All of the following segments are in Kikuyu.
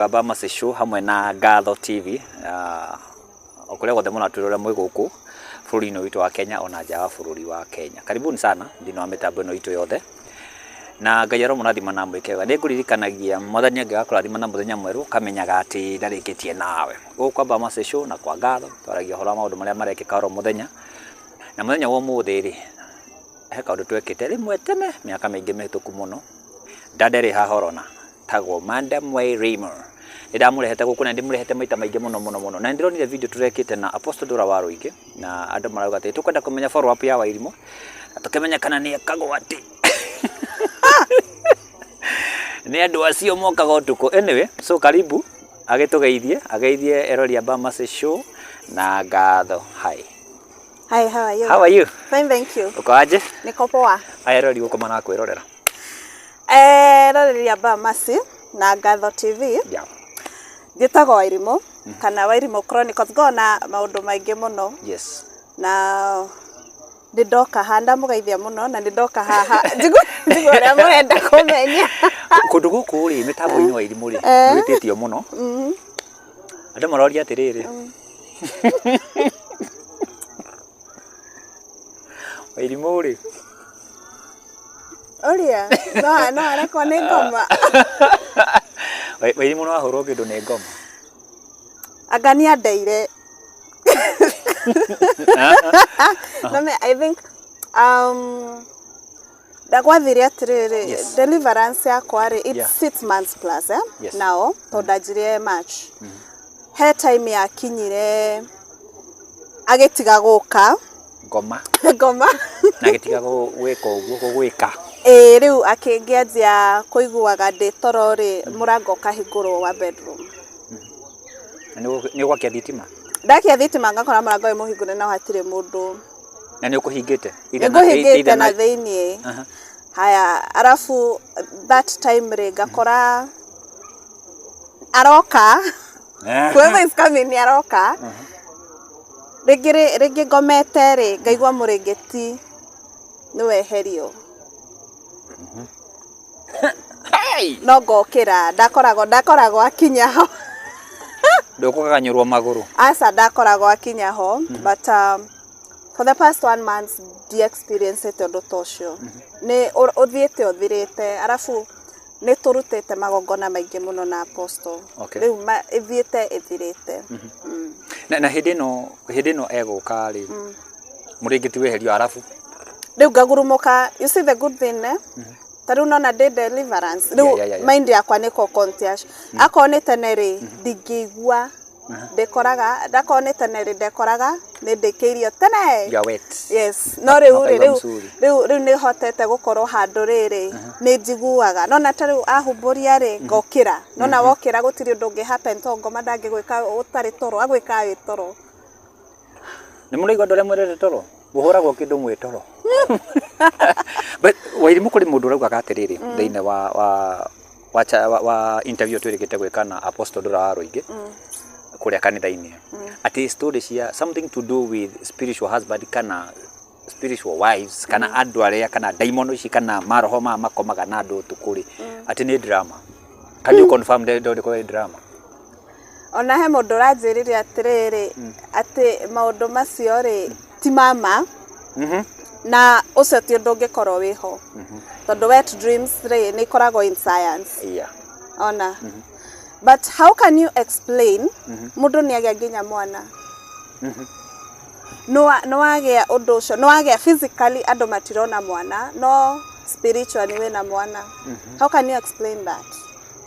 Baba Mercy Show hamwe na Ngatho TV, o kũrĩa guothe mũratwĩrorera mwĩ gũkũ bũrũri-inĩ witũ wa Kenya ona nja wa bũrũri wa Kenya. Karibuni sana thĩinĩ wa mĩtambo ĩno itũ yothe, na Ngai aromũrathima na amwĩke wega. Nĩ ngũririkanagia Mwathani angĩgakũrathima na mũthenya mwerũ ũkamenyaga atĩ ndarĩkĩtie nawe. Gũkũ kwa Baba Mercy Show na kwa Ngatho twaragia ũhoro wa maũndũ marĩa marekĩka oro mũthenya, na mũthenya wa ũmũthĩ rĩ, he kaũndũ twekĩte rĩmwe tene mĩaka mĩingĩ mĩhĩtũku mũno, ndanderĩ haha orona. Tagwo Madam Wairimu. Nĩ ndamũrehete gũkũ na ndĩmũrehete maita maingĩ mũno mũno mũno. Na nĩ ndĩronire video tũrekĩte na Apostle Dora wa Rũingĩ na andũ marauga atĩ tũkwenda kũmenya follow up ya Wairimu na tũkĩmenya kana nĩ ekagwo atĩ. Nĩ andũ acio mokaga ũtukũ. Anyway, so karibu agĩtũgeithie, ageithie erori a Bamasi Show na ngatho. Hi. Hi, how are you? How are you? Fine, thank you. Uko aje? Niko poa. Aya erori gũkũ marakwĩrorera. Eroreri a Bamasi na Ngatho TV. Yeah. Njĩtagwo Wairimũ kana Wairimũ Chronicles. Ngoragwo na maũndũ maingĩ mũno. Yes. Na nĩ ndoka haha, ndamũgeithia mũno na nĩ ndoka haha njigue ũrĩa mũrenda kũmenya. Kũndũ gũkũ rĩ, mĩtambo-inĩ Wairimũ rĩ, nĩ wĩtĩtio mũno. Andũ maroria atĩrĩrĩ, Wairimũ rĩ, Ũria, no no arekwo nĩ ngoma. Wairimũ no ahũrwo kĩndũ nĩ ngoma. Anga nĩ andeire. No me, I think ndagwathire atĩrĩrĩ, deliverance yakwa rĩ, it's 6 months plus, eh? Yes. Now, tondũ ndanjirie March. He time yakinyire agĩtiga gũka. Ngoma. Ngoma. Na agĩtiga gwĩka ũguo, gũgwĩka. Ĩĩ, rĩu akĩngĩanjia kũiguaga ndĩ toro rĩ, mũrango ũkahingũrwo wa bedroom. Na nĩ ũgwakia thitima? Ndakia thitima ngakora mũrango wĩ mũhingũre no hatirĩ mũndũ. Na nĩ ũkũhingĩte? Nĩngũhingĩte na thĩiniĩ. Haya, arabu that time rĩ, ngakora aroka, whoever is coming nĩ aroka. Rĩngĩ rĩ, rĩngĩ ngomete rĩ, ngaigua mũrĩngĩti nĩ weherio. Hey! No ngokĩra, ndakoragwo akinya ho. Ndũkũgaganyũrwo magũrũ? Aca, ndakoragwo akinya ho, but for the past one month ndi experience ũndũ ta ũcio. Nĩ ũthiĩte ũthirĩte, arabu nĩ tũrutĩte magongona maingĩ mũno na apostle. Rĩu ĩthiĩte ĩthirĩte. Na hĩndĩ ĩno egũka rĩ, mũrĩngĩti weherio, arabu? Rĩu ngagurumũka. You see the good thing, eh? Ta rĩu nona ndĩ deliverance rĩu, mind yakwa nĩ conscious. Akorwo nĩ tene rĩ, ndingĩigua ndĩkoraga. Ndakorwo nĩ tene rĩ, ndekoraga nĩ ndĩkĩirio tene. You are wet. Yes, no rĩu rĩ, Ũkaigua rĩu mzuri. rĩu nĩ hotete gũkorwo handũ rĩrĩ nĩ njiguaga nona ta rĩu ahumbũria rĩ, ngokĩra. Nona wokĩra gũtirĩ ũndũ ũngĩ happen, to ngoma ndangĩgwĩka ũtarĩ toro, agwĩkaga wĩ toro. Nĩ mũraigua andũ arĩa mwendete toro? Mũhũragwo kĩndũ mwĩ toro. But Wairimũ, kũrĩ mũndũ ũraugaga atĩrĩrĩ thĩinĩ wa interview twĩrĩgĩte gwĩka na Apostle Dora wa Rũingĩ kũrĩa kanitha-inĩ, atĩ story cia something to do with spiritual husband kana spiritual wives kana andũ arĩa kana ndaimono ici kana maroho maya makomaga na andũ ũtukũ rĩ, atĩ nĩ drama. Can you confirm ndĩkorwo ĩ drama? Ona he mũndũ ũranjĩrire atĩrĩrĩ, atĩ maũndũ macio rĩ ti mama, na ũcio ti ũndũ ũngĩkorwo wĩho, tondũ wet dreams rĩ nĩ ikoragwo in science. Ona but how can you explain mũndũ nĩ agĩa nginya mwana, nĩ wagĩa ũndũ ũcio, nĩ wagĩa physically andũ matirona mwana, no spiritually wĩna mwana? How can you explain that?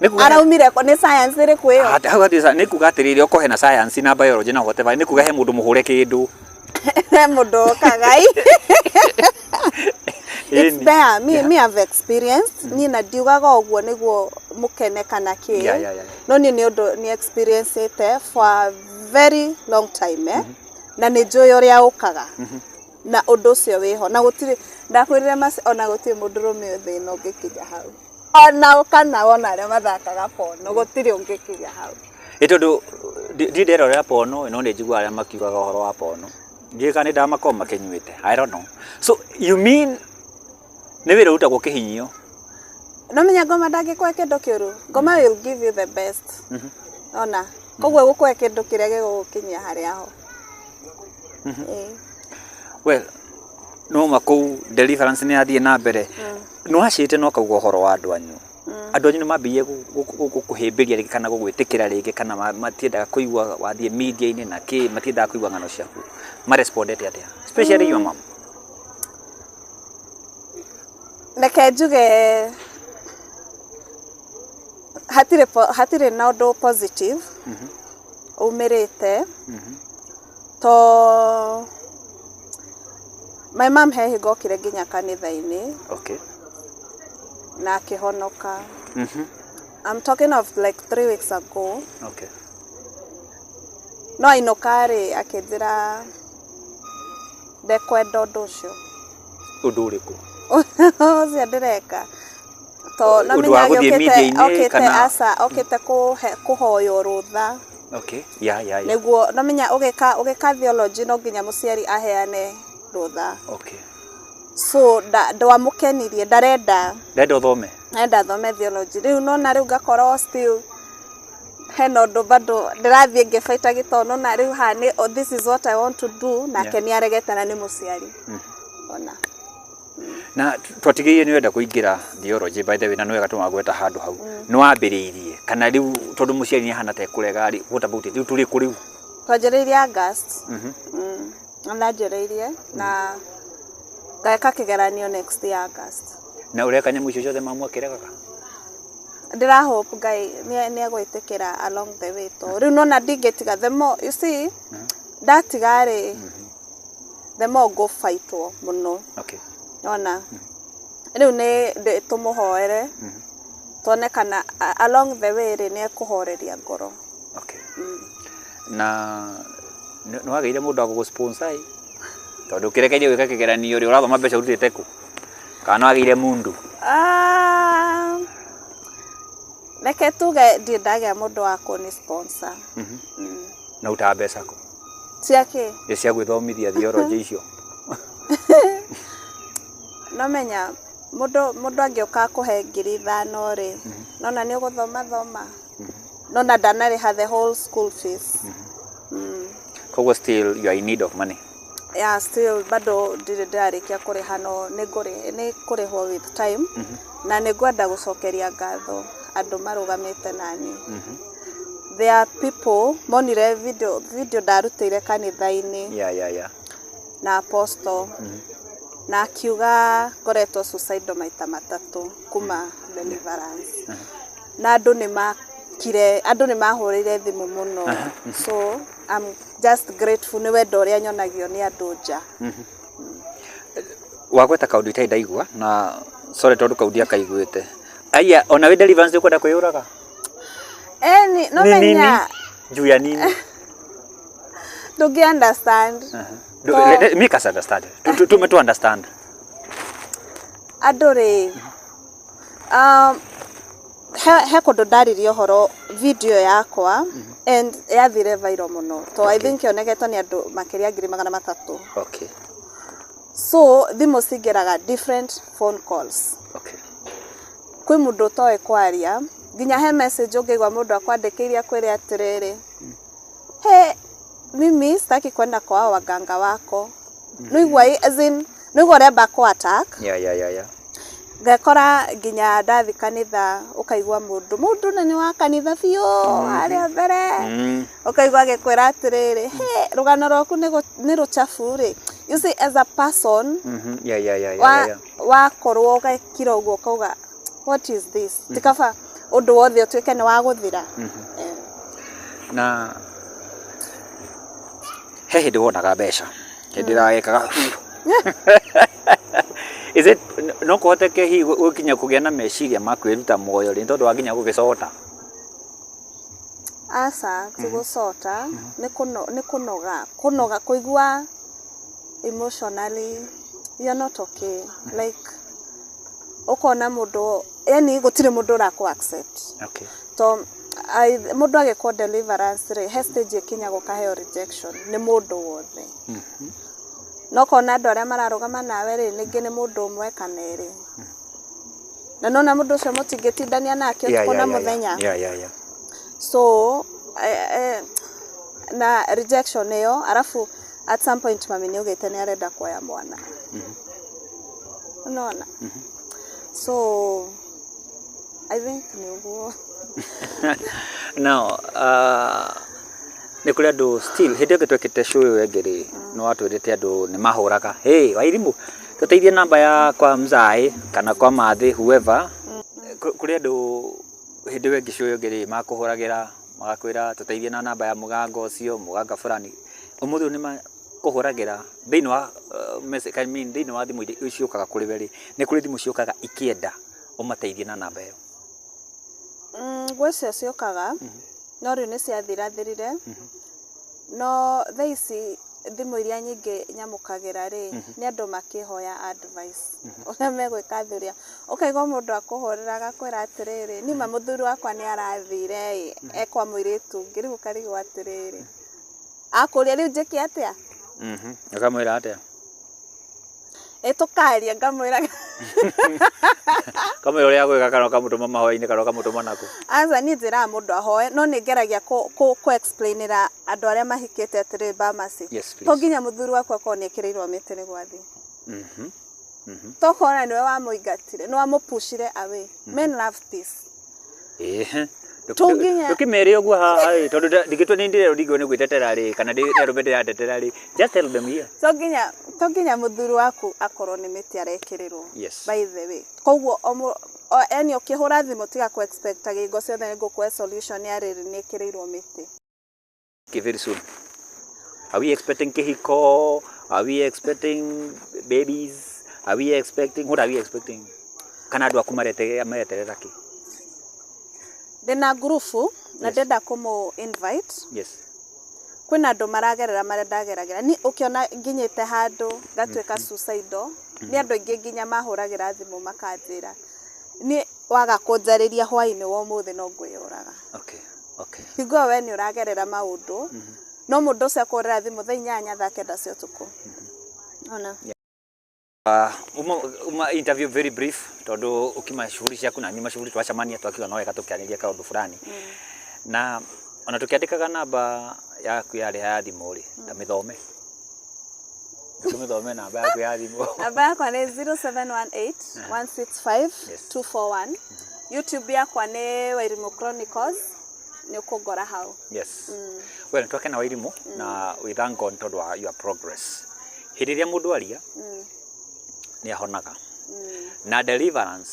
Nĩ kuga Araumire kũ? Nĩ science ĩrĩkũ ĩyo? Ah, hau hatirĩ nĩ kuga atĩrĩrĩ, okorwo hena science na biology na whatever, nĩ kuga he mũndũ mũhũre kĩndũ. He mũndũ ũkaga i it's Ĩni. there. Me have experienced. Niĩ na ndiugaga ũguo nĩguo mũkene kana kĩ, no niĩ nĩ ũndũ nĩ experience ĩte for a very long time, eh? Na nĩ njũĩ ũrĩa ũkaga na ũndũ ũcio wĩho, na gũtirĩ, ndakwĩrire maci, ona gũtirĩ mũndũrũme thĩ ĩno ũngĩkinya hau, ona kana wona arĩa mathakaga porno, gũtirĩ ũngĩkinya hau. Ĩ tondũ ndirĩ nderorera porno, no nĩ njiguaga arĩa makiugaga ũhoro wa porno. Ndiũĩ kana nĩ ndamakorwo makĩnyuĩte. I don't know. So you mean nĩ wĩra ũrutagwo kĩhinyio? No menya ngoma ndangĩkũhe kĩndũ kĩũru. Ngoma will give you the best. Ona koguo gũkũhe kĩndũ kĩrĩa gĩgũgũkinyia harĩa ho. Ĩĩ. Well, no ma kũu deliverance nĩ yathiĩ na mbere. Nĩ wacĩte na ũkauga ũhoro wa andũ anyu. Andũ anyu nĩ mambĩrĩirie gũkũhĩmbĩria rĩngĩ kana gũgwĩtĩkĩra rĩngĩ, kana matiendaga kũigua wathiĩ media-inĩ na kĩ, matiendaga kũigua ng'ano ciaku? Marespondete atĩa, especially your mom? Reke njuge hatirĩ na ũndũ positive umĩrĩte, to my mom he hingo okire nginya kanitha-inĩ na akĩhonoka. I'm talking of like 3 weeks ago. No ainũka rĩ, akĩnjĩra ndekwenda ũndũ ũcio. Ũndũ ũrĩkũ? Ũcio ndĩreka to no Ũndũ wa menya gũthiĩ okĩte media-inĩ okĩte kana- aca, okĩte kũhoywo rũtha. Nĩguo no menya ũgĩka theology no nginya mũciari aheane rũtha. So ndwamũkenirie, ndarenda Ndenda ũthome. Enda thome theology rĩu, nona rĩu ngakorwo still hena ũndũ bado ndĩrathiĩ ngĩbaita gĩtoo, nona rĩu haha nĩ, oh, this is what I want to do, nake nĩ aregete na nĩ mũciari ona. Na twatigĩire nĩ wenda kũingĩra theology, by the way, na nĩ wega tũmagweta handũ hau. Nĩ wambĩrĩirie kana rĩu tondũ mũciari nĩ ahana ta ekũrega rĩ, what about it? Rĩu tũrĩ kũ rĩu? Twanjĩrĩirie August. Ndanjĩrĩirie na ngeka kĩgeranio next year August. Na ũreka nyamũ icio ciothe mamu akĩregaga? Ndĩra hope Ngai nĩ egwĩtĩkĩra along the way, to rĩu nona ndingĩtiga. The more, you see, ndatiga rĩ, the more ngũbaitwo mũno. Ona rĩu nĩ tũmũhoere tuone kana along the way rĩ, nĩ ekũhoreria ngoro. Okay. Na nĩ wagĩire mũndũ wa gũgũ-sponsor ĩ? Tondũ ũkĩrekeire gwĩka kĩgeranio rĩ, ũrathoma mbeca ũrutĩte kũ? Kana nĩ wagĩire mundu? Ah, reke tuge ndirĩ ndagĩa mũndũ wa kũni sponsor. Na utaga mbeca kũ? Ciakĩ? Ĩ cia gwĩthomithia theology icio. No menya mũndũ angĩũka akũhe 5,000 rĩ, nona nĩ ũgũthoma thoma, nona ndanarĩha the whole school fees. Koguo still you are in need of money. Yeah, still bado ndirĩ ndĩrarĩkia kũrĩha, no nĩ kũrĩhwo with time, na nĩ ngwenda gũcokeria ngatho andũ marũgamĩte nani. There are people monire video ndarutĩire kanitha-inĩ na apostle, na akiuga ngoretwo suicidal maita matatũ kuma deliverance, na andũ nĩ makire, andũ nĩ mahũrĩire thimũ mũno, so I'm just grateful nĩ wendo ũrĩa nyonagio nĩ andũ nja. Wagweta kaũndũ itarĩ ndaigua, na sorry tondũ kau ndiakaiguĩte. Aya, ona wĩ deliverance ũkwenda kwĩyũraga? Eni no Nĩ nini? menya. Juu ya nini? Ndũngĩ understand. Make us understand. Tume tu understand. Andũ rĩ, he kũndũ ndaririe ũhoro video yakwa and yathire viral mũno, to I think yoneketwo nĩ andũ makĩria 300,000. So thimũ cingĩraga different phone calls. Kwĩ mũndũ ũtoĩ kwaria, nginya he message ũngĩigua mũndũ akwandĩkĩire akwĩre atĩrĩrĩ, "He, mimi sitaki kwenda kwa waganga wako." Nĩigua, as in nĩigua ũremba kũ attack. Ngekora nginya ndathi kanitha, ũkaigua mũndũ nĩ wa kanitha biũ harĩa mbere, ũkaigua agĩkwĩra atĩrĩrĩ, "He, rũgano rwaku nĩ rũchafu rĩ." You see, as a person wakorwo ũgekira ũguo, ũkauga, "What is this?" Ti kaba ũndũ wothe ũtuĩke nĩ wa gũthira. Eh. Na he hĩndĩ wonaga mbeca, hĩndĩ ĩragĩkaga, is it no kũhoteke hihi gũkinya kũgĩa na meciria ma kwĩruta muoyo rĩ, nĩ tondũ wa nginya gũgĩcota? Aca, ti gũcota, nĩ kũnoga kũigua emotionally you're not okay, like ũkona mũndũ, yani gũtirĩ mũndũ ũrakũ accept. To mũndũ agĩkwo deliverance rĩ, he stage ĩkinyaga ũkaheo rejection nĩ mũndũ wothe. No kona andũ arĩa mararũgama nawe rĩ, ningĩ nĩ mũndũ ũmwe kana erĩ. Na nona mũndũ ũcio mũtingĩtindania nake ũtukũ na mũthenya. So na rejection ĩyo, arabu at some point mami nĩ augĩte nĩ arenda kuoya mwana. Unaona? So I think nĩ ũguo. Now, nĩ kũrĩ andũ still hĩndĩ ĩyo twekĩte show ĩyo ĩngĩ rĩ, nĩ watwĩrĩte andũ nĩ mahũraga, hey Wairimũ, tũteithie namba ya kwa mzae kana kwa mathĩ, whoever. Kũrĩ andũ hĩndĩ ĩyo ĩngĩ show ĩyo ĩngĩ rĩ, makũhũragĩra magakwĩra tũteithie na namba ya mũganga ũcio, mũganga fulani. Ũmũthĩ ũyũ nĩ makũhũragĩra thĩinĩ wa message, I mean, thĩinĩ wa thimũ iria ciũkaga kũrĩ we rĩ, nĩ kũrĩ thimũ ciũkaga ikĩenda ũmateithie na namba ĩyo? Gwĩ cio ciũkaga, no rĩu nĩ ciathirathirire. No thaa ici thimũ iria nyingĩ nyamũkagĩra rĩ, nĩ andũ makĩhoya advice ũrĩa megwĩka athuri ao. Ũkaigua mũndũ akũhũrĩra agakwĩra atĩrĩrĩ, nĩma mũthuri wakwa nĩ arathire ĩ, ekwa mũirĩtu ũngĩ, rĩu ũkarigwo atĩrĩrĩ, akũria rĩu njĩke atĩa? Ũkamwĩra atĩa? Ĩ tũkaria, ngamwĩra. Kamwĩra ũrĩa agwĩka kana ũkamũtũma mahoya-inĩ kana ũkamũtũma nakũ? Aca, niĩ njĩraga mũndũ ahoe, no nĩ ngeragia kũ explainĩra andũ arĩa mahikĩte atĩrĩrĩ, Bamasi, Yes, please. to nginya mũthuri waku akorwo nĩ ekĩrĩirwo mĩtĩ nĩguo athiĩ. Tokorwo nĩwe wamũingatire, nĩ wamũpushire away. Men love peace. Ĩhĩ. To nginya- Ndũkĩmere ũguo haha ĩ, tondũ ndingĩtua nĩ ndĩrerwo ndingĩũĩ nĩ gwĩtetera rĩ, kana nĩ arũme ndĩratetera rĩ. Just tell them here. To nginya mũthuri waku akorwo nĩ mĩtĩ arekĩrĩrwo. By the way, koguo yani ũkĩhũra thimũ, tiga kũ expect hingo ciothe nĩ ngũkũhe solution ya rĩrĩ nĩ ĩkĩrĩirwo mĩtĩ. Okay, very soon. Are we expecting kĩhiko? Are we expecting babies? Are we expecting, what are we expecting? Kana andũ aku mareterera kĩ? Ndĩna ngurubu na ndĩrenda kũmũ invite. Kwĩna andũ maragerera marĩa ndageragĩra ni. Ũkĩona nginyĩte handũ ngatuĩka suicidal, nĩ andũ aingĩ nginya mahũragĩra thimũ makanjĩra niĩ waga kũnjarĩria hwaĩ-inĩ wa ũmũthĩ no ngwĩyũraga. Hingo ĩyo we nĩ ũragerera maũndũ, no mũndũ ũcio akũhũrĩra thimũ thaa 8, thaa 9 cia ũtukũ ona. Uma interview very brief, tondũ ukima shughuli ciaku na nyuma shughuli, twacemania twakiuga no wega tũkĩarĩria kaũndũ fulani, na ona tũkĩandĩkaga namba yaku yarĩ ya thimũ rĩ, ta mĩthome, tũmĩthome namba yaku ya thimũ. Namba yakwa nĩ 0718 165 241. YouTube yakwa nĩ Wairimũ Chronicles, nĩ ũkũngora hau. Yes, well, twakena Wairimũ, na we thank God tondũ wa your progress. Hĩndĩ ĩrĩa mũndũ aria nĩ ahonaga, na deliverance,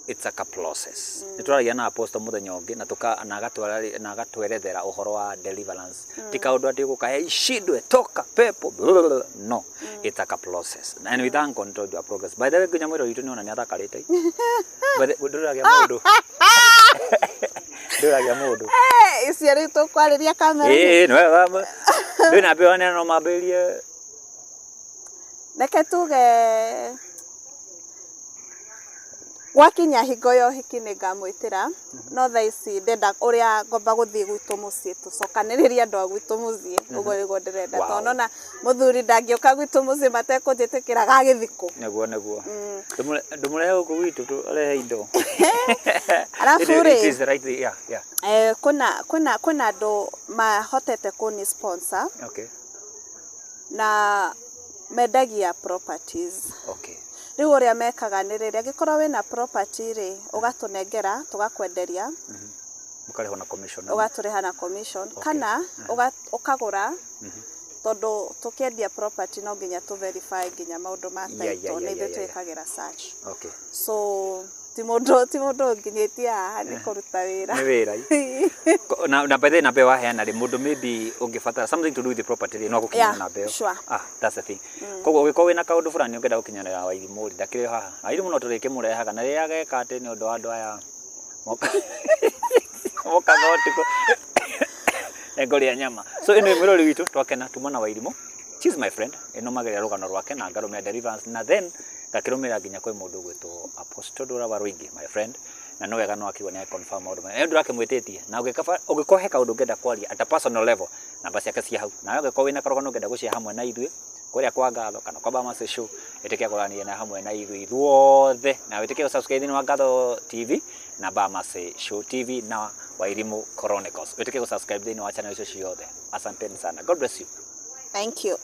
it's like a process. Nĩ twaragia na apostle mũthenya ũngĩ na tuka na agatwara na agatwerethera ũhoro wa deliverance. Ti kaũndũ atĩ ũgũka, "Hey, shindwe, toka pepo," blablabla. No, it's like a process, and we thank God tondũ wa progress. By the way, nginya mwĩrĩ witũ nĩ ona nĩ athakarĩte. By the ndũragia mũndũ, ndũragia mũndũ. Eh, icio rĩu tũkwarĩria kamera. Ĩĩ, nĩ wega, ndĩ na mbĩo no mambĩrĩrie. Reke tuge gwakinya hingo ya ũhiki nĩ ngamwĩtĩra, no thaa ici ndenda ũrĩa ngomba gũthiĩ gwitũ mũciĩ, tũcokanĩrĩrie andũ a gwitũ mũciĩ, ũguo nĩguo ndĩrenda. Tondũ nona mũthuri ndangĩũka gwitũ mũciĩ matekũnjĩtĩkĩra gagĩthikũ. Nĩguo ndũmũrehe gũkũ gwitũ tũrehe indo. Arabu It rĩ, is the right thing. Yeah. Kwĩna andũ mahotete kũni sponsor na mendagia properties. Rĩu ũrĩa mekaga nĩ rĩrĩ, angĩkorwo wĩna property rĩ, ũgatũnengera tũgakwenderia. Mũkarĩhwo na commission. Ũgatũrĩha na commission kana ũkagũra, tondũ tũkĩendia property no nginya tũ verify nginya maũndũ ma title, nĩ ithuĩ twĩkagĩra search. So ti mũndũ ũnginyĩtie haha, nĩ kũruta wĩra. Nĩ wĩra. Na by the way, namba ĩyo waheana rĩ, mũndũ maybe ũngĩbatara something to do with the property rĩ, no gũkinyĩra namba ĩyo? Sure. Ah, that's the thing. Koguo ũngĩkorwo wĩna kaũndũ fulani ũngĩenda gũkinyanĩra Wairimũ rĩ, ndakĩrĩ o haha. Wairimũ no tũrĩkĩmũrehaga na rĩrĩa ageka atĩ nĩ ũndũ wa andũ aya mokaga ũtukũ nĩngũrĩa nyama. So anyway, mwĩrori witũ, twakena tuma na Wairimũ. She's my friend, ĩnũmagĩrĩra rũgano rwake na ngarũmĩrĩra deliverance, na then ngakĩrũmĩrĩra nginya kwĩ mũndũ ũgwĩtwo Apostle Ndũra wa Rũingĩ, my friend, na no wega no akiuga nĩ confirm maũndũ maya. Nĩ ndũrakĩmwĩtĩtie na ũngĩkorwo he kaũndũ ũngĩenda kwaria at a personal level, namba ciake cia hau. Nawe ũngĩkorwo wĩna karũgano ũngĩenda gũshare hamwe na ithuĩ, Kũrĩa kwa Ngatho kana kwa Bamasi Show, ĩtĩkia kũranĩria na hamwe na ithuĩ ithuothe, na wĩtĩkie gũ-subscribe thĩinĩ wa Ngatho TV na Bamasi Show TV na Wairimu Chronicles. Wĩtĩkie gũ-subscribe thĩinĩ wa channel icio ciothe. Asanteni sana. God bless you. Thank you.